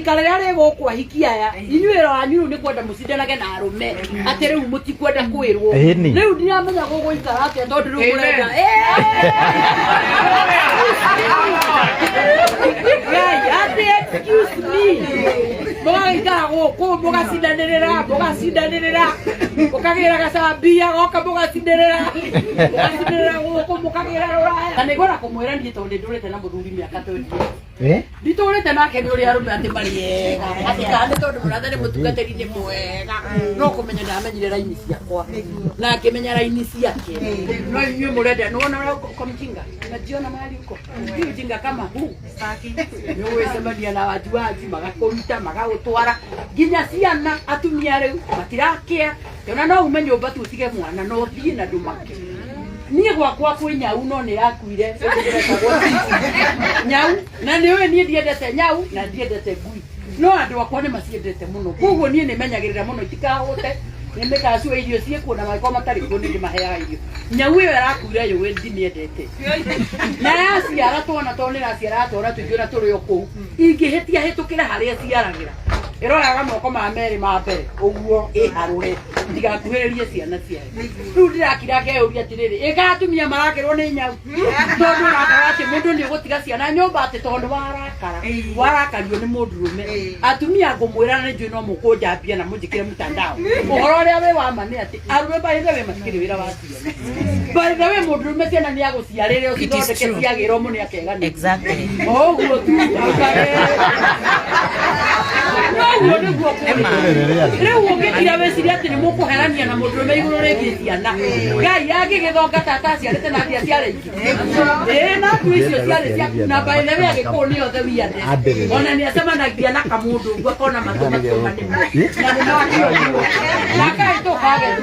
Rika rĩrĩa rĩ gũkũ ahiki aya, inyuĩ wĩra wanyu rĩu nĩ kwenda mũcindanage na arũme, atĩ rĩu mũtikwenda kwĩrwo. Ĩni. Rĩu ndiramenya gũgũikara atĩa tondũ rĩu mũrenda. Ngai, atĩ excuse me. Mũgagĩikara gũkũ mũgacindanĩrĩra, mũgacindanĩrĩra, mũkagĩra gacambia goka mũgacindanĩrĩra, mũgacindanĩrĩra gũkũ mũkagĩra rũraya. Na nĩngwenda kũmwĩra niĩ tondũ nĩndũrĩte na mũthuri mĩaka 28. Eh? Nditũrĩte nake nĩ ũrĩa arũme atĩ marĩ ega atĩ kana nĩ tondũ mũratha nĩ mũtungatĩri nĩ mwega, no kũmenya ndamenyire raini ciakwa na ngĩmenya raini ciake. No inyuĩ mũrenda nĩwona ũrĩa uko mjinga, unajiona mahali uko si ujinga kama huu. Nĩ ũgwĩcemania na wajuaji magakũruta magagũtwara nginya ciana. Atumia rĩu matirakĩa ona no ume nyũmba tu ũtige mwana no ũthiĩ na ndũmake. Niĩ gwakwa kwĩ nyau no nĩ yakuire. Ĩretagwo nyau na nĩ ũĩ niĩ ndiendete nyau na ndiendete ngui, no andũ akwa nĩ maciendete mũno, koguo niĩ nĩ menyagĩrĩra mũno itikahũte. Nĩ mĩkaciwa irio ciĩkuo na mangĩkorwo matarĩ kuo nĩ ndĩmaheaga irio. Nyau ĩyo ĩrakuire yũĩ ndimĩendete na yaciara twana, tondũ nĩ ĩraciara twana tũingĩ na tũrĩ o kũu. Ingĩhĩtia hĩtũkĩre harĩa ĩciaragĩra, ĩroyaga moko ma merĩ ma mbere ũguo ĩharũre ndigakuhĩrĩrie ciana ciayo. Rĩu ndĩrakira ngeyũria atĩrĩrĩ, ĩka atumia marakĩrwo nĩ nyau, tondũ ũrakora atĩ mũndũ nĩ ũgũtiga ciana nyũmba atĩ tondũ warakara, warakario nĩ mũndũrũme. Atumia, ngũmwĩra na nĩ njũĩ no mũkũnjambia na mũnjĩkĩre mtandao, ũhoro ũrĩa wĩ wa ma nĩ atĩ arũme, by the way, matikĩrĩ wĩra wa ciana. By the way, mũndũrũme ciana nĩ agũciarĩre ũcithondeke ciagĩrwo mũno akegania. Ũguo tu noguo nĩguo kũrĩ. Rĩu ũngĩkira wĩcirie atĩ nĩ mũkũherania na mũndũrũme igũrũ rĩgiĩ ciana, Ngai angĩgĩthonga tata aciarĩte na atĩ aciare ingĩ ĩĩ na tu icio ciarĩ ciaku. Na by the way, agĩkũyũ nĩo the weirdest. Ona nĩ acemanagia na kamũndũ ũguo akona matũ matũ manene na nĩ make ũguo na akahĩtũka agethiĩ.